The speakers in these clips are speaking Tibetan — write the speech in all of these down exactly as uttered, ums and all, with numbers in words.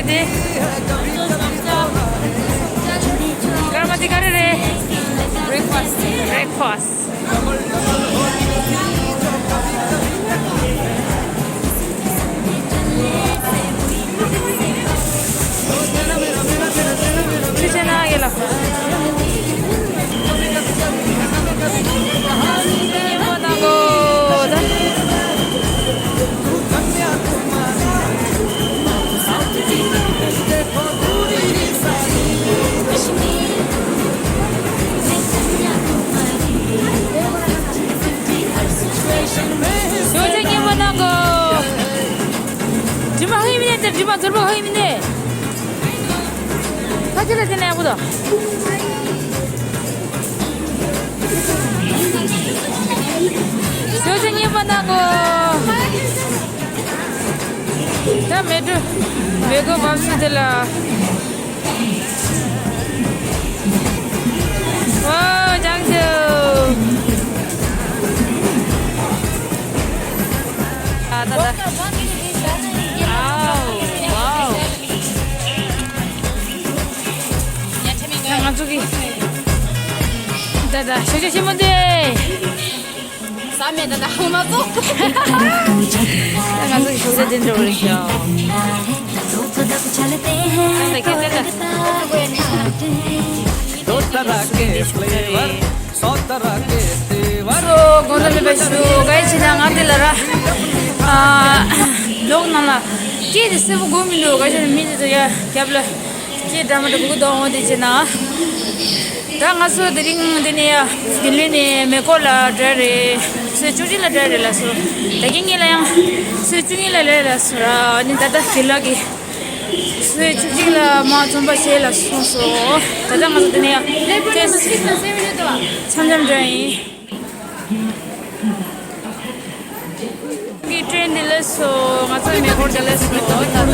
དེ། སྐར་མ་དེ་ག་རེ་རེད། Breakfast. Breakfast. ཁྱེད་ཆ་ན་ཡེ་ལ། ཡོ་ཅེ་ཉེ་མོ་ནང་གོ། དྲི་མ་ཧི་མི་ནེ་དེ་དྲི་མ་ཚོར་བ་ཧི་མི་ནེ། ཁ་ཆེ་ལ་དེ་ནས་ཡག་པོ་དང་། ཡོ་ཅེ་ཉེ་མོ་ནང་གོ། ད་མེ་ཏྲུ་མེ་གོ་བབས་སུ་དེ་ལ། ཝའོ། ལྗང་ཆུ། ཨ་ད་ད། ཨའོ། ཝའོ། ང་ཚོ་གི་ད་ད་ཞོ་ཞོ་ཞིམ་མོ་དེ། ཟ་མེད་ད་ད་ཧུ་མ་ཙོ། ང་ཚོ་གི་ཞོ་ཟས་དེ་འདྲ་བོ་རེད་ཤག་ད་ད་ཁྱེད་ད་ད། दो तरह के फ्लेवर, सौ तरह के तेवर. སོ་དགོངས་དག་མེད་པ་ཞུ། ག་ཡི་ཆེ་ན་ང་དེ་ལ་ར། ཨ། ལོག་ནང་ལ་སྐད་དེ་གསལ་པོ་གོ་མི་འདུག་ག་ཡི་ཆེ་ན་མི་དེ་ཚོ་ཡ་རྒྱབ་ལ་སྐད་འདྲ་མ་འདྲ་གོ་གི་འདུག་འོང་དེ་ཆེ་ན། ད་ང་ཚོ་དེ་རིང་འདི་ནས་ཡ་ལྡི་ལི་ནས་མེ་གོ་ལ་འགྲོ་རེད། ཚོད་བཅུ་གཅིག་ལ་འགྲོ་རེད་ལ་སོ། ད་གིན་ངེད་ལ་ཡང་ཚོད་བཅུ་གཉིས་ལ་ལས་ལ་སོ་ར། ཨ་ནི་ད་ལྟ་དེ་ལ་གི་ཚོད་བཅུ་གཅིག་ལ་མ་འཛོམས་པ་བྱས་ལ་སོང་སོ། ད་ལྟ་ང་ཚོ་དེ་ནས་ཡང་ཏེས་འཆམ་འཆམ་འགྲོ་ཡིན། གི་ཀྲེན་དེ་ལས་སོ། ང་ཚོའི་མེ་འཁོར་དེ་ལས་སོ། ད་ད།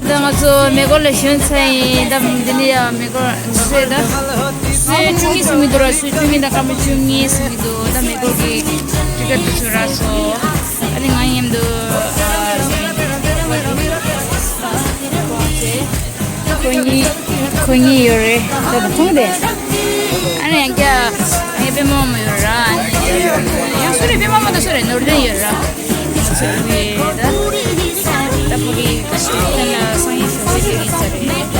ད་ང་ཚོ་མེ་འཁོར་ལ་ཞོན་ཚར་ཡིན། ད་འདི་ནས་ཡང་མེ་འཁོར་སུད་ད་སུད་བཅུ་གཉིས་སུ་མི་འདུག་ར། སུད་བཅུ་གཉིས་དང་སྐར་མ་བཅུ་གཉིས་སུ་མི་འདུག་ད་མེ་འཁོར་གྱི་ཊི་ཀེ་ཊི་དེ་ཚོ་རག་སོང་། ཨ་ནི་ང་མཉམ་དུ་ཁོ་གཉིས་ཁོ་གཉིས་ཡོད་རེད། ད་ཁོང་དེ་ཨ་ནི་ཡང་བསྐྱར་ངའི་པད་མ་མོ་ཡོད་ར། ཨ་ནི་ཡང་སུ་རེད། པད་མ་མོ་དང་སུ་རེད། ནོར་ལྡན་ཡོད་ར། ད་ཕ་གི་ཁ་ཤས་ལ་སང་ཉིན་ཞོགས་ཀས་ཡིན་ས་རེད།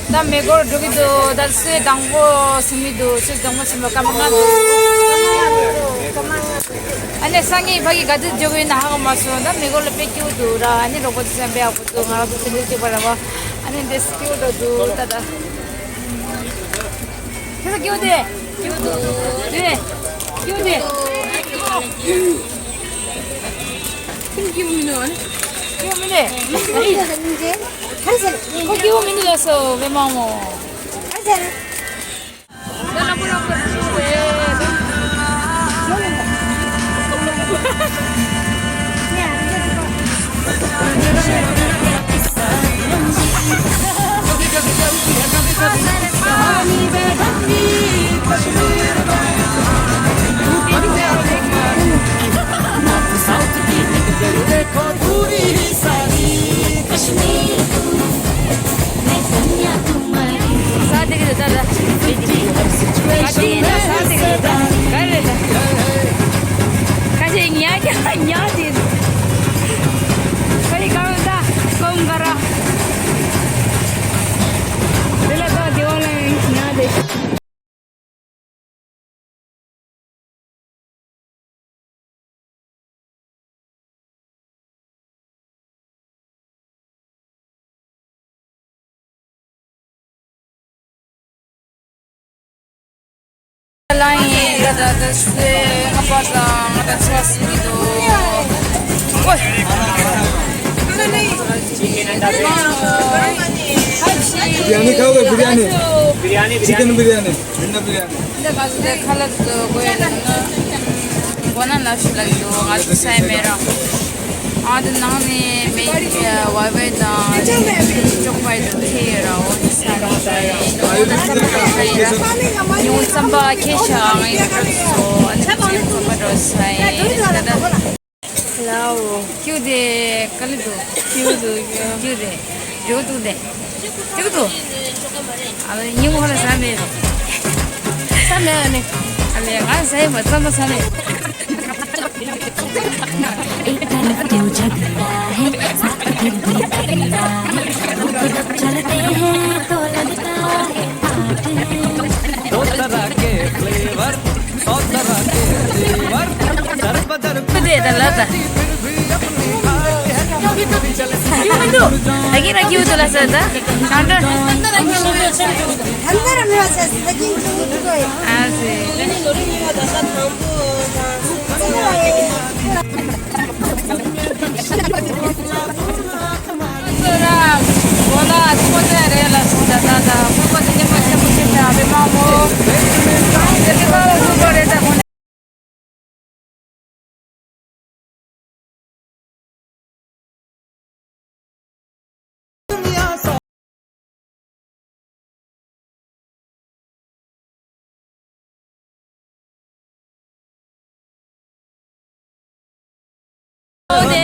ད་མེ་འཁོར་འགྲོ་གི་འདུག་ད་སུད་དང་པོ་ཟིན་གྱི་འདུག་སུད་དང་པོ་ཟིན་པ་སྐར་མ་ལྔ་འདུག་ཨ་ནི་སང་ཉིན་ཕ་གི་ག་དུས་འགྲོ་གི་ཡིན་ན་ཧ་གོ་མ་སོང་། ད་མེ་འཁོར་ལ་དཔེ་སྐྱིད་པོ་འདུག་ར། ཨ་ནི་རོགས་པ་ཚོ་ཚང་མ་དཔེ་ཡག་པོ་འདུག་ང་རང་ཚོ་ཕན་ཚུན་སྐྱིད་པ་ར་བ། ཨ་ནི་འདི་སྐྱིད་པོ་འདུག་ད་ད། ཁྱེད་ཚོ་སྐྱིད་པོ་དེ། སྐྱིད་པོ་འདུག་དེ། སྐྱིད་པོ་དེ། སྐྱིད་པོ་མི་འདུག་ཨ་ནི། སྐྱིད་པོ་མི་འདུག་ཨ་ནི། ཁོ་སྐྱིད་པོ་མི་འདུག་ལབ་སོང་། བའི་མ་མོ། ལ་ཡིན། ད་ད་ད་སེ་ང་པ་དང་ང་ད་ཚོ་སི་མི་འདུག་ཨོ། بریانی کھاؤ گے؟ بریانی، چکن بریانی، انڈا بریانی۔ འདི་ག་ཚོད་དེ་ཁ་ལག་ཏུ་དགོས་ཡོད་ན། མགོ་ན་ལབ་ཤིག་ལབ་ཀྱི་འདུག་ང་ཚོ་ས་ཡ་མེད་ར། ཨ་དེ་ནང་ནས་མེ་ཝའི་ཝའི་དང་ཅོག་པའི་དང་ཁེ་ཡོད་ར། འོ་དེ་ས་ར་ས་ཡ་ཡིན། ཉུང་རྩམ་པ་ཁེ་ཤ་ང་ཡི་སོ་ཨ་ནི་ཁེ་རྩམ་པ་འགྲོ་ས་ཡིན། ད་ད། ལའོ། ཁྱེའུ་དེ་ག་ལེ་འདུག་ཁྱེའུ་འདུག་ཁྱེའུ་དེ། འགྲོ་འདུག་དེ། འགྲོ་འདུག་ཨ་ལེ་ཉིན་གུང་ལ་ཟ་མེད། ཟ་མེད་ཨ་ནི། ཨ་ལེ་ང་ཟ་ཡི་མ་རྩམ་པ་ཟ་མེད། एक तरफ तो झगड़ा है, साथ फिर भी तगड़ा है। दो दो चलते हैं तो लगता है आठ है। दो तरह के फ्लेवर, सौ तरह के जेवर। दर बदर ཁུ་དེ་ད་ལ་ད། ཁྱེའུ་མི་འདུག་ད་གིན་ར་ཁྱེའུ་འདུག་ལ་ཟེར་ད། གང་འདྲ། ད་ལྟ་རང་མི་བ་ད་ས་དང་པོ་དང་། ཨ་ཟེར། ཨ་ནི་ལོ་རེ་མི་བ་ད་ས་དང་པོ་དང་། ཁོ་ར་གོ་ལ་ཐུག་པ་ཚོ་རེད་ལ་སོང་ད་ད་ད་ཁོ་པ་དེ་ཉམས་པ་ཆེན་པོ་ཆེ་ཆེ་ཨ་བེ་མ་མོ། དེ་དེ་ག་ལ་ཐུག་པ་རེད་ད་ཁོ་ནི། ཨོ་དེ་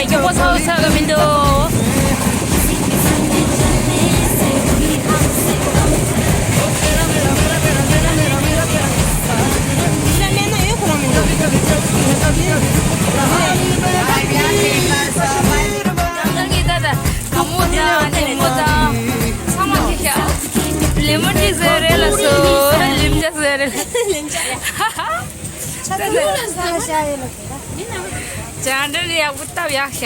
མགྱོགས་པོ་ཚ་བོ་ཚ་གི་མི་འདུག་ལེ་མོན་ཊི་ཟེར་རེད་ལ་སོ། ལིམ་ཇ་ཟེར་རེད། ལིམ་ཇ། ཆ་ཚང་ལ་ས་ཤ་ཡོད་ལ་ཁྱེད་ཅ་འདྲ་ཡག་པོ་སྟབས་ཡག་ཤག་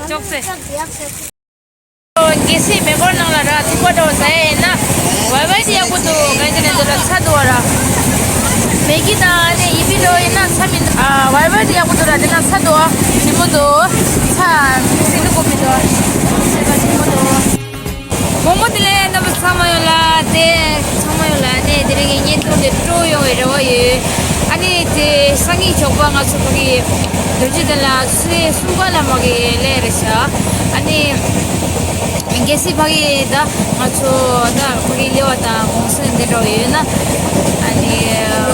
ཅོག་ཙེ། ཡག་ཤག་གལ་སྲིད་མེ་འཁོར་ནང་ལ་ར་ཐིགས་པ་འདྲ་བོ་ཟ་ཡ་ཡིན་ན། ཝའི་ཝའི་དེ་ཡག་པོ་འདུག་ག་ཡིན་ཟེར་ན་འདི་ལ་ཚྭ་འདུག་བ་ར། མེ་གི་དང་ཨ་ནི་ཡི་པི་འདྲ་བོ་ཡིན་ན་ཚྭ་མི་འདུག་ཨ་ཝའི་ཝའི་དེ་ཡག་པོ་འདུག་ར། འདི་ན་ཚྭ་འདུག་བ། ཞིམ་པོ་འདུག་ཚྭ་སྲིད་ཀུ་མི་འདུག་བ། ཞིམ་པོ་འདུག་མོག་མོག་དེ་ལས་རྣམ་པ་ཚང་མ་ཡོད་ལ་དེ། ཚང་མ་ཡོད་ལ་ནས་དེ་རིང་གི་བརྙན་ཐུང་དེ་སྤྲོ་ཡོང་བའི་རེ་བ་ཡོད། ཨ་ནི་དེ་སང་ཉིན་ཞོགས་པ་ང་ཚོ་ཕ་གི་རྡོ་རྗེ་གདན་ལ་ཚེས་གསུམ་པ་ལ་མ་གི་ལས་རེད་ཤག་ཨ་ནི་གལ་སྲིད་ཕ་གི་ད་ང་ཚོ་ད་ཕ་གི་ལས་བ་དང་གུང་སེང་འདི་འདྲ་བ་ཡོད་ན། ཨ་ནི་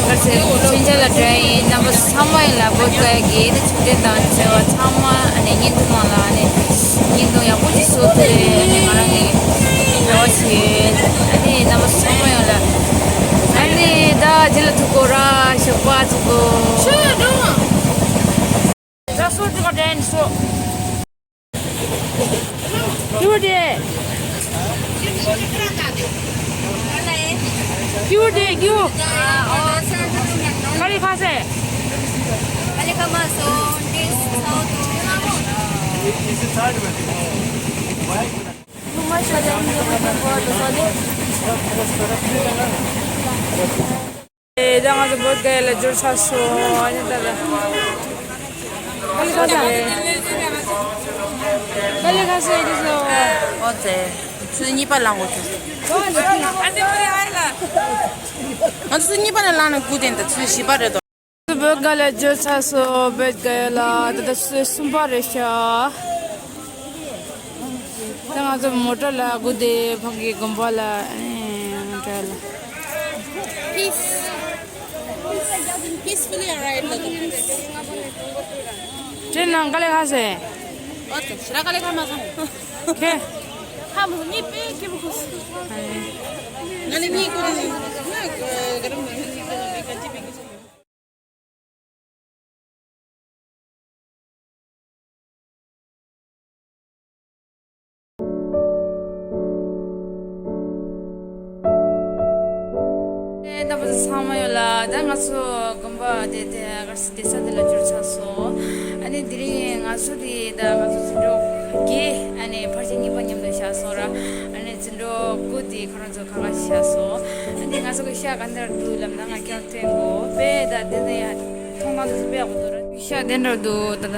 ག་ཚོད་མཚོན་ཆ་ལ་འདྲ་ཡིན་རྣམ་པ་ཚང་མ་ཡིན་ལ་བོད་སྐད་ཀྱི་དེ་ཚུལ་ལྡན་དང་བཅས་པ་ཚང་མ་ཨ་ནི་བརྙན་ཐུང་ནང་ལ་ཨ་ནི་བརྙན་ཐུང་ཡག་པོ་ཞིག་བཟོ་ཐུབ་ཡོད་ཨ་ནི་ང་རང་གི་རེ་བ་ཞིག་ཡོད། ཨ་ནི་རྣམ་པ་ཚང་མ་ཡོད་ལ་ཨ་ནི་ད་རྗེས་ལ་ཐུག་གོ་ར་ཞོགས་པ་ཐུག་གོ། ད་སོ་ཅིག་ག་དྲན་སོ། ཀྱུ་ཏེ། ཀྱུ་ཏེ་ཀྱུ། ཀ་ལི་ཁ་སེ། ཀ་ལི་ཁ་མ་སོ། ད་ང་ཚོ་བོད་སྐད་ལ་འབྱོར་ཚར་སོང་། ཨ་ནི་ད་ལ། ཀ་ལི་ཁ་སེ། ཀ་ལི་ཁ་སེ་ཡིན་སོ། ཨོ་ཙེ། ཚུལ་གཉིས་པ་ལངས་དགོས་ཚུལ། ང་ཚོ་ཚུལ་གཉིས་པ་ནས་ལངས་ནས་སྒུག་བསྡད་འདུག་ཚུལ་བཞི་པ་རེད་དོ། བོད་སྐད་ལ་འབྱོར་ཚར་སོང་། བོད་སྐད་ལ་ད་ལྟ་ཚུལ་གསུམ་པ་རེད་ཤག་ད་ང་ཚོ་མོ་ཊ་ལ་སྒུག་བསྡད། ཕ་གི་དགོན་པ་ལ་ཨེ་མོ་ཊ་ལ། Peace. Peacefully arrived ལ་དྲན་ནང་ཀ་ལེ་ཁ་སེ། ཨོ་ཙེ་ཞི་ར་ཀ་ལེ་ཁ་མ་སོང་། ཁེ། ཁམས་གཉིས་པའི་སྐྱིད་པོ་ཁུ་སུ། ང་ནི་གཉིས་ཀོ་ནི་ང་ག་རམ་ན་གཉིས་ཀོ་ནི་ག་ཅི་པའི་ཁུ་སུ། རྣམ་པ་ཚོ་ཚང་མ་ཡོད་ལ། ད་ང་ཚོ་དགོན་པ་དེ་དེ་གར་སི་བསྡད་ས་དེ་ལ་འབྱོར་ཚར་སོང་། ཨ་ནི་དེ་རིང་ང་ཚོ་དེ་ད་ང་ཚོ་འཛིན་གྲོགས་བརྒྱད། ཨ་ནི་ཕལ་ཆེར་གཉིས་པ་མཉམ་དུ་བཞག་སོང་ར། ཨ་ནི་འཛིན་གྲོགས་དགུ་དེ་ཁོ་རང་ཚོ་ཁ་ཁ་བཞག་སོང་། ཨ་ནི་ང་ཚོ་གི་ཤག་ག་འདྲ་འདུག་ལབ་ན། ང་ཁྱེད་རང་སྟོན་གོ་པས། ད་དེ་ནས་ཡང་མཐོང་སྣང་དུ་སུ་པས་ཡག་པོ་འདུག་ར། ཤག་དེ་འདྲ་འདུག་ད་ད།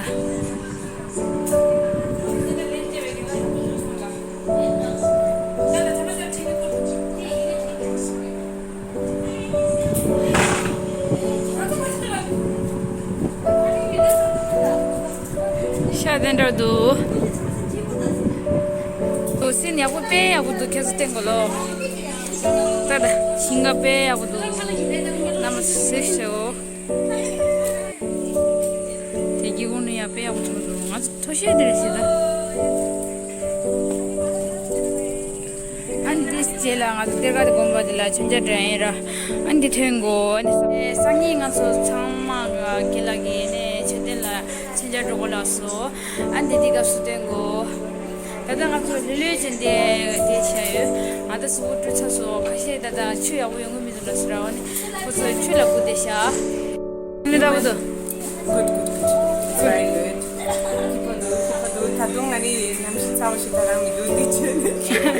ཤག་དེ་འདྲ་འདུག་འདུག་སེ་ཡག་པོ་དཔེ་ཡག་པོ་འདུག་ཁྱེད་ཚོ་སྟོན་གོ་ལོ། ད་ད་ཞིང་ཁ་དཔེ་ཡག་པོ་འདུག་རྣམ་པ་གཟིགས་ཤོག་དེ་གི་གུང་ནས་ཡང་དཔེ་ཡག་པོ་འདུག་ང་ཚོ་མཐོ་ཤོས་དེ་རེད་ཟེར་ད། ཨ་ནི་དེའི་རྗེས་ལ་ང་ཚོ་གཏེར་ཁ་དེ་དགོན་པ་དེ་ལ་མཆོད་མཇལ་འགྲོ་ཡིན་ར། ཨ་ནི་དེ་ཐོན་གོ་ཨ་ནི་སང་ཉིན་ང་ཚོ་ཚང་མ་དགེ་ལགས་ཀྱི་ནས་མཆོད་རྟེན་ལ་མཆོད་མཇལ་འགྲོ་གོ་ལགས་སོ། ཨ་ནི་དེ་དེ་སྐབས་སུ་ཐོན་གོ་ད་ལྟ་ང་ཚོ་ལྷོད་ལྷོད་བྱས་ཏེ་བསྡད་བྱས་ཡོད། ང་ད་གཟུགས་པོ་བཀྲུས་ཚར་སོང་། ཁ་ཤས་ད་ལྟ་ཆུ་ཡག་པོ་ཡོང་གི་མི་འདུག་ལ་ཟེར་ར། ཨ་ནི་ཁོ་ཚོ་ཆུ་ལ་སྒུག་བསྡད་ཤག་ཨ་ནི་ད་བུ་དུ། Good, good, good. It's very good. ཁྱི་ཕོ་འདུག་ཁྱི་ཕོ་འདུག་ད་དུང་ང་ནི་ཉམས་ཞིབ་ཚ་བོ་ཞིག་ད་རང་མི་འདུག་འདི་ཆོས་ནི།